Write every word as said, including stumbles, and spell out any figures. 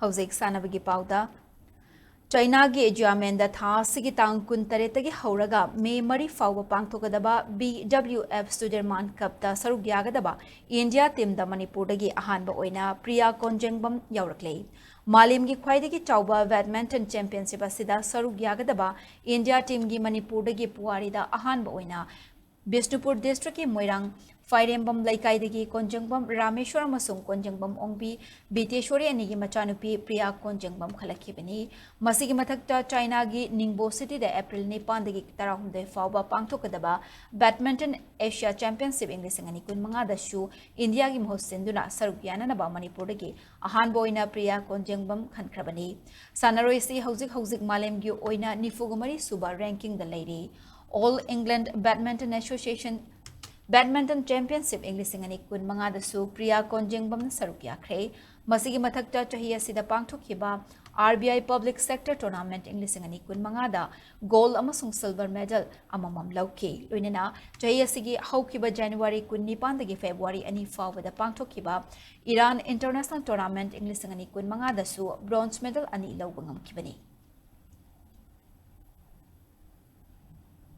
ꯍꯧꯖꯤꯛ ꯁꯥꯟꯅꯕꯒꯤ ꯄꯥꯎꯗ꯫ ꯆꯥꯏꯅꯥꯒꯤ ꯖꯤꯌꯥꯃꯦꯟꯗ ꯊꯥ ꯑꯁꯤꯒꯤ ꯇꯥꯡ ꯀꯨꯟꯇꯔꯦꯠꯇꯒꯤ ꯍꯧꯔꯒ ꯃꯦ ꯃꯔꯤ ꯐꯥꯎꯕ ꯄꯥꯡꯊꯣꯛꯀꯗꯕ ꯕꯤ ꯗꯕ꯭ꯂꯤꯎ ꯑꯦꯐ ꯁꯨꯗꯔꯃꯥꯟ ꯀꯞꯇ ꯁꯔꯨꯛ ꯌꯥꯒꯗꯕ ꯏꯟꯗꯤꯌꯥ ꯇꯤꯝꯗ ꯃꯅꯤꯄꯨꯔꯗꯒꯤ ꯑꯍꯥꯟꯕ ꯑꯣꯏꯅ ꯄ꯭ꯔꯤꯌꯥ ꯀꯣꯟꯖꯦꯡꯕꯝ ꯌꯥꯎꯔꯛꯂꯦ꯫ ꯃꯥꯂꯦꯝꯒꯤ ꯈ꯭ꯋꯥꯏꯗꯒꯤ ꯆꯥꯎꯕ ꯕꯦꯗꯃꯤꯟꯇꯟ ꯆꯦꯝꯄꯤꯌꯟꯁꯤꯞ ꯑꯁꯤꯗ ꯁꯔꯨꯛ ꯌꯥꯒꯗꯕ ꯏꯟꯗꯤꯌꯥ ꯇꯤꯝꯒꯤ ꯃꯅꯤꯄꯨꯔꯗꯒꯤ ꯄꯨꯋꯥꯔꯤꯗ ꯑꯍꯥꯟꯕ ꯑꯣꯏꯅ ꯕꯤꯁꯅꯨꯄꯨꯔ ꯗꯤꯁꯇ꯭ꯔꯤꯛꯀꯤ ꯃꯣꯏꯔꯥꯡ ꯐꯥꯏꯔꯦꯝꯕꯝ ꯂꯩꯀꯥꯏꯗꯒꯤ ꯀꯣꯟꯖꯦꯡꯕꯝ ꯔꯥꯃꯦꯁꯣꯔ ꯑꯃꯁꯨꯡ ꯀꯣꯟꯖꯦꯡꯕꯝ ꯑꯣꯡꯕꯤ ꯕꯤꯇꯦꯁꯣꯔꯤ ꯑꯅꯤꯒꯤ ꯃꯆꯥꯅꯨꯄꯤ ꯄ꯭ꯔꯤꯌꯥ ꯀꯣꯟꯖꯦꯡꯕꯝ ꯈꯜꯂꯛꯈꯤꯕꯅꯤ꯫ ꯃꯁꯤꯒꯤ ꯃꯊꯛꯇ ꯆꯥꯏꯅꯥꯒꯤ ꯅꯤꯡꯕꯣ ꯁꯤꯇꯤꯗ ꯑꯦꯄ꯭ꯔꯤꯜ ꯅꯤꯄꯥꯟꯗꯒꯤ ꯇꯔꯥꯍꯨꯝꯗꯣꯏ ꯐꯥꯎꯕ ꯄꯥꯡꯊꯣꯛꯀꯗꯕ ꯕꯦꯗꯃꯤꯟꯇꯟ ꯑꯦꯁꯤꯌꯥ ꯆꯦꯝꯄꯤꯌꯟꯁꯤꯞ ꯏꯪ ꯂꯤꯁꯤꯡ ꯑꯅꯤ ꯀꯨꯟꯃꯉꯥꯗꯁꯨ ꯏꯟꯗꯤꯌꯥꯒꯤ ꯃꯍꯨꯠ ꯁꯤꯟꯗꯨꯅ ꯁꯔꯨꯛ ꯌꯥꯅꯅꯕ ꯃꯅꯤꯄꯨꯔꯗꯒꯤ ꯑꯍꯥꯟꯕ ꯑꯣꯏꯅ ꯄ꯭ꯔꯤꯌꯥ ꯀꯣꯟꯖꯦꯡꯕꯝ ꯈꯟꯈ꯭ꯔꯕꯅꯤ꯫ ꯁꯥꯟꯅꯔꯣꯏꯁꯤ ꯍꯧꯖꯤꯛ ꯍꯧꯖꯤꯛ ꯃꯥꯂꯦꯝꯒꯤ ꯑꯣꯏꯅ ꯅꯤꯐꯨꯒ ꯃꯔꯤ ꯁꯨꯕ ꯔꯦꯡꯀꯤꯡꯗ ꯂꯩꯔꯤ꯫ All England badminton association badminton championship ꯏꯪ ꯂꯤꯁꯤꯡ ꯑꯅꯤ ꯀꯨꯟꯃꯉꯥꯗꯁꯨ ꯄ꯭ꯔꯤꯌꯥ ꯀꯣꯟꯖꯦꯡꯕꯝꯅ ꯁꯔꯨꯛ ꯌꯥꯈ꯭ꯔꯦ꯫ ꯃꯁꯤꯒꯤ ꯃꯊꯛꯇ ꯆꯍꯤ ꯑꯁꯤꯗ ꯄꯥꯡꯊꯣꯛꯈꯤꯕ ꯑꯥꯔ ꯕꯤ ꯑꯥꯏ ꯄꯕ꯭ꯂꯤꯛ ꯁꯦꯛꯇꯔ ꯇꯣꯔꯅꯥꯃꯦꯟꯠ ꯏꯪ ꯂꯤꯁꯤꯡ ꯑꯅꯤ ꯀꯨꯟꯃꯉꯥꯗ ꯒꯣꯜꯗ ꯑꯃꯁꯨꯡ ꯁꯤꯜꯚꯔ ꯃꯦꯗꯜ ꯑꯃꯃꯝ ꯂꯧꯈꯤ꯫ ꯂꯣꯏꯅꯅ ꯆꯍꯤ ꯑꯁꯤꯒꯤ ꯍꯧꯈꯤꯕ ꯖꯅꯋꯥꯔꯤ ꯀꯨꯟꯅꯤꯄꯥꯟꯗꯒꯤ ꯐꯦꯕ꯭ꯔꯨꯋꯥꯔꯤ ꯑꯅꯤ ꯐꯥꯎꯕꯗ ꯄꯥꯡꯊꯣꯛꯈꯤꯕ ꯏꯔꯥꯟ ꯏꯟꯇꯔꯅꯦꯁꯅꯦꯜ ꯇꯣꯔꯅꯥꯃꯦꯟꯠ ꯏꯪ ꯂꯤꯁꯤꯡ ꯑꯅꯤ ꯀꯨꯟꯃꯉꯥꯗꯁꯨ ꯕ꯭ꯔꯣꯟꯖ ꯃꯦꯗꯜ ꯑꯅꯤ ꯂꯧꯕ ꯉꯝꯈꯤꯕꯅꯤ꯫